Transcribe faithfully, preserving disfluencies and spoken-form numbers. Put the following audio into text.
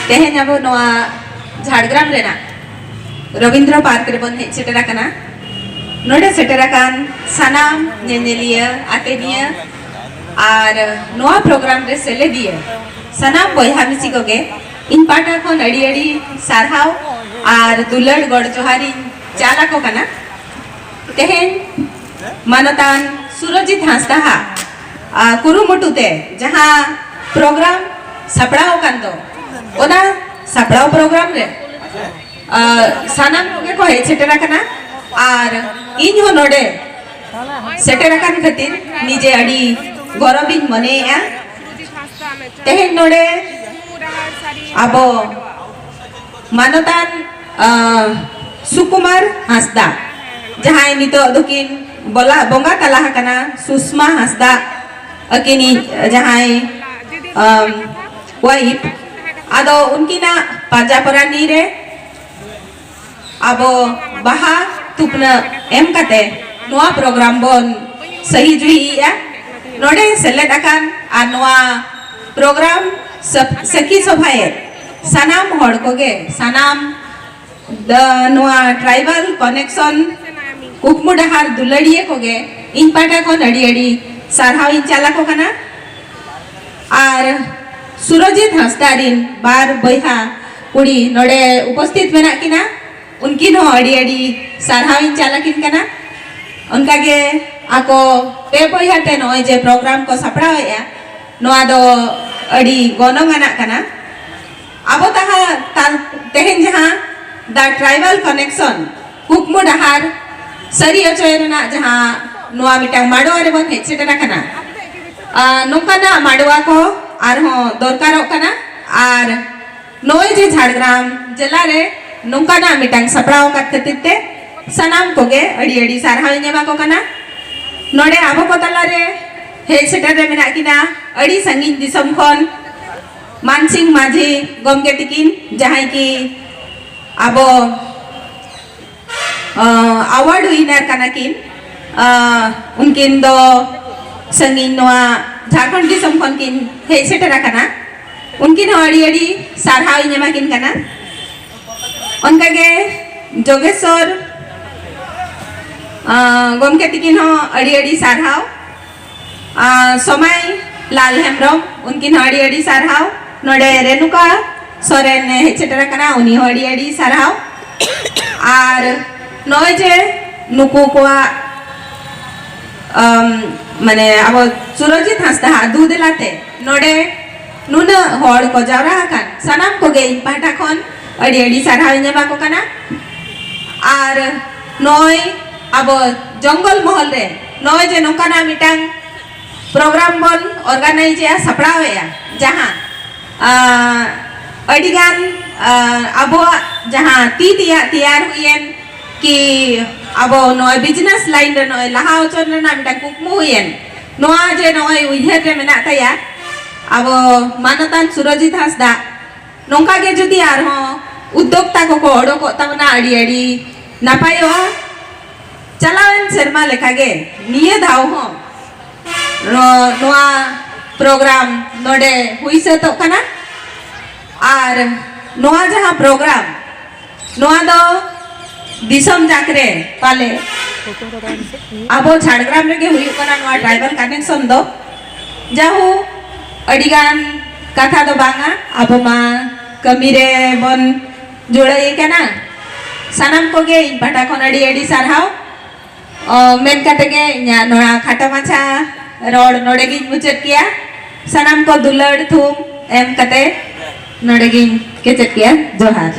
ᱛᱮᱦᱮᱧ ᱟᱵᱚ ᱱᱚᱣᱟ ᱡᱷᱟᱲᱜᱨᱟᱢ ᱨᱮᱱᱟᱜ ᱨᱚᱵᱤᱱᱫᱨᱚ ᱯᱟᱨᱠ ᱨᱮᱵᱚᱱ ᱦᱮᱡ ᱥᱮᱴᱮᱨ ᱟᱠᱟᱱᱟ᱾ ᱱᱚᱰᱮ ᱥᱮᱴᱮᱨ ᱟᱠᱟᱱ ᱥᱟᱱᱟᱢ ᱧᱮᱧᱮᱞᱤᱭᱟᱹ, ᱟᱛᱮᱱᱤᱭᱟᱹ ᱟᱨ ᱱᱚᱣᱟ ᱯᱨᱳᱜᱨᱟᱢ ᱨᱮ ᱥᱮᱞᱮᱫᱤᱭᱟᱹ ᱥᱟᱱᱟᱢ ᱵᱚᱭᱦᱟ ᱢᱤᱥᱤ ᱠᱚᱜᱮ ᱤᱧ ᱯᱟᱦᱴᱟ ᱠᱷᱚᱱ ᱟᱹᱰᱤ ᱟᱹᱰᱤ ᱥᱟᱨᱦᱟᱣ ᱟᱨ ᱫᱩᱞᱟᱹᱲ ᱜᱚᱲ ᱡᱚᱦᱟᱨᱤᱧ ᱪᱟᱞ ᱟᱠᱚ ᱠᱟᱱᱟ᱾ ᱛᱮᱦᱮᱧ ᱢᱟᱱᱚᱛᱟᱱ ᱥᱩᱨᱚᱡᱤᱛ ᱦᱟᱸᱥᱫᱟ ᱦᱟᱜ, ᱟ, ᱠᱩᱨᱩᱢᱩᱴᱩ ᱛᱮ ᱡᱟᱦᱟᱸ ᱯᱨᱳᱜᱨᱟᱢ ᱥᱟᱯᱲᱟᱣ ᱟᱠᱟᱱ ᱫᱚ, ᱚᱱᱟ ᱥᱟᱯᱲᱟᱣ ᱯᱨᱳᱜᱨᱟᱢ ᱨᱮ, ᱟ, ᱥᱟᱱᱟᱢ ᱠᱚᱜᱮ ᱠᱚ ᱦᱮᱡ ᱥᱮᱴᱮᱨ ᱟᱠᱟᱱᱟ᱾ ᱟᱨ ᱤᱧ ᱦᱚᱸ ᱱᱚᱰᱮ ᱥᱮᱴᱮᱨ ᱟᱠᱟᱱ ᱠᱷᱟᱹᱛᱤᱨ ᱱᱤᱡᱮ ᱟᱹᱰᱤ ᱜᱚᱨᱚᱵᱤᱧ ᱢᱚᱱᱮᱭᱮᱫᱼᱟ᱾ ᱛᱮᱦᱮᱧ ᱱᱚᱰᱮ ᱟᱵᱚ ᱢᱟᱱᱚᱛᱟᱱ, ᱟ, ᱥᱩᱠᱩᱢᱟᱨ ᱦᱟᱸᱥᱫᱟ, ᱡᱟᱦᱟᱸᱭ ᱱᱤᱛᱚᱜ ᱫᱚᱠᱤᱱ ᱵᱚᱞᱟ-, ᱵᱚᱸᱜᱟ ᱛᱟᱞᱟ ᱟᱠᱟᱱᱟ, ᱥᱩᱥᱢᱟ ᱦᱟᱸᱥᱫᱟ ᱟᱹᱠᱤᱱᱤᱡ ᱡᱟᱦᱟᱸᱭ, ᱟᱢ, ᱣᱟᱭᱤᱯ, ᱟᱫᱚ ᱩᱱᱠᱤᱱᱟᱜ ᱯᱟᱸᱡᱟ ᱯᱚᱨᱟᱱᱤ ᱨᱮ ᱟᱵᱚ ᱵᱟᱦᱟ ᱛᱷᱩᱯᱱᱟᱹ ᱮᱢ ᱠᱟᱛᱮ ᱱᱚᱣᱟ ᱯᱨᱳᱜᱨᱟᱢ ᱵᱚᱱ ᱥᱟᱹᱦᱤ ᱡᱩᱦᱤᱭᱮᱜᱼᱟ᱾ ᱱᱚᱰᱮ ᱥᱮᱞᱮᱫ ᱟᱠᱟᱱ ᱟᱨ ᱱᱚᱣᱟ ᱯᱨᱳᱜᱨᱟᱢ ᱥᱟᱹᱠᱷᱤ ᱥᱚᱵᱷᱟᱭᱮᱫ ᱥᱟᱱᱟᱢ ᱦᱚᱲ ᱠᱚᱜᱮ, ᱥᱟᱱᱟᱢ ᱱᱚᱣᱟ ᱴᱨᱟᱭᱵᱟᱞ ᱠᱟᱱᱮᱠᱥᱚᱱ ᱠᱩᱠᱢᱩ ᱰᱟᱦᱟᱨ ᱫᱩᱞᱟᱹᱲᱤᱭᱟᱹ ᱠᱚᱜᱮ ᱤᱧ ᱯᱟᱦᱴᱟ ᱠᱷᱚᱱ ᱟᱹᱰᱤ ᱟᱹᱰᱤ ᱥᱟᱨᱦᱟᱣ ᱤᱧ ᱪᱟᱞ ᱟᱠᱚ ᱠᱟᱱᱟ᱾ ᱟᱨ ᱥᱩᱨᱚᱡᱤᱛ ᱦᱟᱸᱥᱫᱟ ᱨᱤᱱ ᱵᱟᱨ ᱵᱚᱭᱦᱟ ᱠᱩᱲᱤ ᱱᱚᱰᱮ ᱩᱯᱚᱥᱛᱷᱤᱛ ᱢᱮᱱᱟᱜ ᱠᱤᱱᱟ, ᱩᱱᱠᱤᱱ ᱦᱚᱸ ᱟᱹᱰᱤ ᱟᱹᱰᱤ ᱥᱟᱨᱦᱟᱣ ᱤᱧ ᱪᱟᱞ ᱟᱹᱠᱤᱱ ᱠᱟᱱᱟ᱾ ᱚᱱᱠᱟᱜᱮ ᱟᱠᱚ ᱯᱮ ᱵᱚᱭᱦᱟ ᱛᱮ ᱱᱚᱜᱼᱚᱭ ᱡᱮ ᱯᱨᱳᱜᱨᱟᱢ ᱠᱚ ᱥᱟᱯᱲᱟᱣᱮᱫᱼᱟ, ᱱᱚᱣᱟ ᱫᱚ ᱟᱹᱰᱤ ᱜᱚᱱᱚᱝ ᱟᱱᱟᱜ ᱠᱟᱱᱟ᱾ ᱟᱵᱚ ᱛᱟᱦᱟ-, ᱛᱟ-, ᱛᱮᱦᱮᱧ ᱡᱟᱦᱟᱸ The Tribal Connection, ᱠᱩᱠᱢᱩ ᱰᱟᱦᱟᱨ ᱥᱟᱹᱨᱤ ᱚᱪᱚᱭ ᱨᱮᱱᱟᱜ ᱡᱟᱦᱟᱸ ᱱᱚᱣᱟ ᱢᱤᱫᱴᱟᱝ ᱢᱟᱰᱣᱟ ᱨᱮᱵᱚᱱ ᱦᱮᱡ ᱥᱮᱴᱮᱨ ᱟᱠᱟᱱᱟ, ᱟ, ᱱᱚᱝᱠᱟᱱᱟᱜ ᱢᱟᱰᱣᱟ ᱠᱚ ᱟᱨᱦᱚᱸ ᱫᱚᱨᱠᱟᱨᱚᱜ ᱠᱟᱱᱟ᱾ ᱟᱨ ᱱᱚᱜᱼᱚᱭ ᱡᱮ ᱡᱷᱟᱲᱜᱨᱟᱢ ᱡᱮᱞᱟ ᱨᱮ ᱱᱚᱝᱠᱟᱱᱟᱜ ᱢᱤᱫᱴᱟᱝ ᱥᱟᱯᱲᱟᱣ ᱟᱠᱟᱫ ᱠᱷᱟᱹᱛᱤᱨ ᱛᱮ ᱥᱟᱱᱟᱢ ᱠᱚᱜᱮ ᱟᱹᱰᱤ ᱟᱹᱰᱤ ᱥᱟᱨᱦᱟᱣ ᱤᱧ ᱮᱢᱟ ᱠᱚ ᱠᱟᱱᱟ᱾ ᱱᱚᱰᱮ ᱟᱵᱚ ᱠᱚ ᱛᱟᱞᱟᱨᱮ ᱦᱮᱡ ᱥᱮᱴᱮᱨ ᱨᱮ ᱢᱮᱱᱟᱜ ᱠᱤᱱᱟ ᱟᱹᱰᱤ ᱥᱟᱺᱜᱤᱧ ᱫᱤᱥᱚᱢ ᱠᱷᱚᱱ ᱢᱟᱱᱥᱤᱝ ᱢᱟᱹᱡᱷᱤ ᱜᱚᱢᱠᱮ ᱛᱤᱠᱤᱱ, ᱡᱟᱦᱟᱸᱭ ᱠᱤ ᱟᱵᱚ, ᱟᱸ, award winner ᱠᱟᱱᱟ ᱠᱤᱱ᱾ ᱟᱸ, ᱩᱱᱠᱤᱱ ᱫᱚ ᱥᱟᱺᱜᱤᱧ ᱱᱚᱣᱟ ᱡᱷᱟᱲᱠᱷᱚᱸᱰ ᱫᱤᱥᱚᱢ ᱠᱷᱚᱱ ᱠᱤᱱ ᱦᱮᱡ ᱥᱮᱴᱮᱨ ᱟᱠᱟᱱᱟ᱾ ᱩᱱᱠᱤᱱ ᱦᱚᱸ ᱟᱹᱰᱤ ᱟᱹᱰᱤ ᱥᱟᱨᱦᱟᱣ ᱤᱧ ᱮᱢᱟ ᱠᱤᱱ ᱠᱟᱱᱟ᱾ ᱚᱱᱠᱟᱜᱮ ᱡᱳᱜᱮᱥᱚᱨ, ᱟᱸ, ᱜᱚᱢᱠᱮ ᱛᱤᱠᱤᱱ ᱦᱚᱸ ᱟᱹᱰᱤ ᱟᱹᱰᱤ ᱥᱟᱨᱦᱟᱣ᱾ ᱟᱸ, ᱥᱚᱢᱟᱭ ᱞᱟᱞ ᱦᱮᱢᱵᱨᱚᱢ, ᱩᱱᱠᱤᱱ ᱦᱚᱸ ᱟᱹᱰᱤ ᱟᱹᱰᱤ ᱥᱟᱨᱦᱟᱣ᱾ ᱱᱚᱰᱮ ᱨᱮᱱᱩᱠᱟ ᱥᱚᱨᱮᱱ ᱮ ᱦᱮᱡ ᱥᱮᱴᱮᱨ ᱟᱠᱟᱱᱟ, ᱩᱱᱤ ᱦᱚᱸ ᱟᱹᱰᱤ ᱟᱹᱰᱤ ᱥᱟᱨᱦᱟᱣ᱾ ᱟᱨ ᱱᱚᱜᱼᱚᱭ ᱡᱮ ᱱᱩᱠᱩ ᱠᱚᱣᱟᱜ, ᱟᱢ, ᱢᱟᱱᱮ ᱟᱵᱚ ᱥᱩᱨᱚᱡᱤᱛ ᱦᱟᱸᱥᱫᱟᱣᱟᱜ ᱫᱩ ᱫᱮᱞᱟᱛᱮ ᱱᱚᱰᱮ ᱱᱩᱱᱟᱹᱜ ᱦᱚᱲ ᱠᱚ ᱡᱟᱣᱨᱟ ᱟᱠᱟᱱ ᱥᱟᱱᱟᱢ ᱠᱚᱜᱮ ᱤᱧ ᱯᱟᱦᱴᱟ ᱠᱷᱚᱱ ᱟᱹᱰᱤ ᱟᱹᱰᱤ ᱥᱟᱨᱦᱟᱣ ᱤᱧ ᱮᱢᱟ ᱠᱚ ᱠᱟᱱᱟ᱾ ᱟᱨ ᱱᱚᱜᱼᱚᱭ ᱟᱵᱚ ᱡᱚᱝᱜᱚᱞ ᱢᱚᱦᱚᱞ ᱨᱮ ᱱᱚᱜᱼᱚᱭ ᱡᱮ ᱱᱚᱝᱠᱟᱱᱟᱜ ᱢᱤᱫᱴᱟᱝ program ᱵᱚᱱ organize ᱮᱜᱼᱟ, ᱥᱟᱯᱲᱟᱣ ᱮᱜᱼᱟ, ᱡᱟᱦᱟᱸ, ᱟᱸ, ᱟᱹᱰᱤᱜᱟᱱ, ᱟᱸ, ᱟᱵᱚᱣᱟᱜ ᱡᱟᱦᱟᱸ ᱛᱤ ᱛᱮᱭᱟᱜ ᱛᱮᱭᱟᱨ ᱦᱩᱭᱮᱱ ᱠᱤ ᱟᱵᱚ ᱱᱚᱜᱼᱚᱭ business line ᱨᱮ ᱱᱚᱜᱼᱚᱭ ᱞᱟᱦᱟ ᱦᱚᱪᱚ ᱨᱮᱱᱟᱜ ᱢᱤᱫᱴᱟᱝ ᱠᱩᱠᱢᱩ ᱦᱩᱭᱮᱱ, ᱱᱚᱣᱟ ᱡᱮ ᱱᱚᱜᱼᱚᱭ ᱩᱭᱦᱟᱹᱨ ᱨᱮ ᱢᱮᱱᱟᱜ ᱛᱟᱭᱟ ᱟᱵᱚ ᱢᱟᱱᱚᱛᱟᱱ ᱥᱩᱨᱚᱡᱤᱛ ᱦᱟᱸᱥᱫᱟ, ᱱᱚᱝᱠᱟ ᱜᱮ ᱡᱩᱫᱤ ᱟᱨᱦᱚᱸ ᱩᱫᱽᱫᱳᱠᱛᱟ ᱠᱚᱠᱚ ᱚᱰᱚᱠᱚᱜ ᱛᱟᱵᱚᱱᱟ, ᱟᱹᱰᱤ ᱟᱹᱰᱤ ᱱᱟᱯᱟᱭᱚᱜᱼᱟ᱾ ᱪᱟᱞᱟᱣᱮᱱ ᱥᱮᱨᱢᱟ ᱞᱮᱠᱟᱜᱮ ᱱᱤᱭᱟᱹ ᱫᱷᱟᱣ ᱦᱚᱸ ᱱᱚ-, ᱱᱚᱣᱟ program ᱱᱚᱰᱮ ᱦᱩᱭ ᱥᱟᱹᱛᱚᱜ ᱠᱟᱱᱟ᱾ ᱟᱨ ᱱᱚᱣᱟ ᱡᱟᱦᱟᱸ program, ᱱᱚᱣᱟ ᱫᱚ ᱫᱤᱥᱚᱢ ᱡᱟᱠ ᱨᱮ ᱯᱟᱞᱮ ᱟᱵᱚ ᱡᱷᱟᱲᱜᱨᱟᱢ ᱨᱮᱜᱮ ᱦᱩᱭᱩᱜ ᱠᱟᱱᱟ ᱱᱚᱣᱟ tribal connection ᱫᱚ᱾ ᱡᱟᱦᱳ, ᱟᱹᱰᱤᱜᱟᱱ ᱠᱟᱛᱷᱟ ᱫᱚ ᱵᱟᱝᱟ, ᱟᱵᱚ ᱢᱟ ᱠᱟᱹᱢᱤ ᱨᱮ ᱵᱚᱱ ᱡᱩᱲᱟᱹᱭ ᱠᱟᱱᱟ᱾ ᱥᱟᱱᱟᱢ ᱠᱚᱜᱮ ᱤᱧ ᱯᱟᱦᱴᱟ ᱠᱷᱚᱱ ᱟᱹᱰᱤ ᱟᱹᱰᱤ ᱥᱟᱨᱦᱟᱣ, ᱚ, ᱢᱮᱱ ᱠᱟᱛᱮ ᱜᱮ ᱤᱧᱟᱹᱜ ᱱᱚᱣᱟ ᱠᱷᱟᱴᱚ ᱢᱟᱪᱷᱟ ᱨᱚᱲ ᱱᱚᱰᱮ ᱜᱤᱧ ᱢᱩᱪᱟᱹᱫ ᱠᱮᱭᱟ᱾ ᱥᱟᱱᱟᱢ ᱠᱚ ᱫᱩᱞᱟᱹᱲ ᱛᱷᱩᱢ ᱮᱢ ᱠᱟᱛᱮ ᱱᱚᱰᱮ ᱜᱤᱧ ᱠᱮᱪᱮᱫ ᱠᱮᱭᱟ᱾ ᱡᱚᱦᱟᱨ᱾